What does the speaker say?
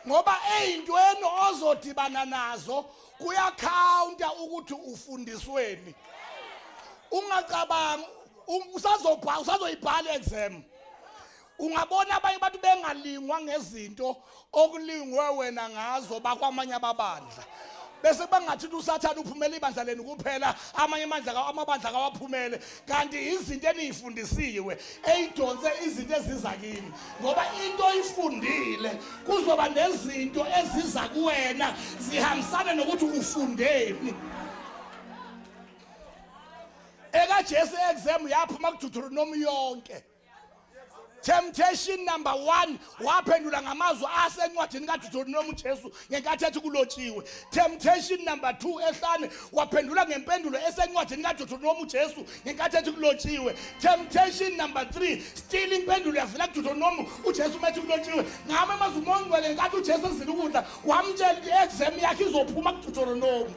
Ngoba eyintweni ozodibana nazo kuyakhawunta ukuthi ufundisweni. Ungacabangi usazobhala, usazoyibhala exam. Ungabona abanye abantu bengalingwa ngezinto okulingwe wena ngazo bakwamanye amabandla. Bese bangathi uSathane uphumela ibandla lenu kuphela, amanye amandla amabandla kawaphumele, kanti izinto eniyifundisiwe eyidonse izinto eziza kini. Ngoba into oyifundile kuzoba nezinto eziza kuwena zihambisana nokuthi ufundeni. Eka Jesu exam yaphuma kuDeuteronomy yonke. Temptation number 1 waphendula ngamazwi asencwadini kaDeuteronomy uJesu ngenkathi ethi kulotshiwe. Temptation number 2 ehlane waphendula ngempendulo esencwadini kaDeuteronomy uJesu ngenkathi ethi kulotshiwe. Temptation number 3 still impendulo yavela kuDeuteronomy uJesu methi kulotshiwe. Ngama amazwi omongcwele ngenkathi uJesu ezila ukudla wamtshela ukuthi exam yakhe izophuma kuDeuteronomy.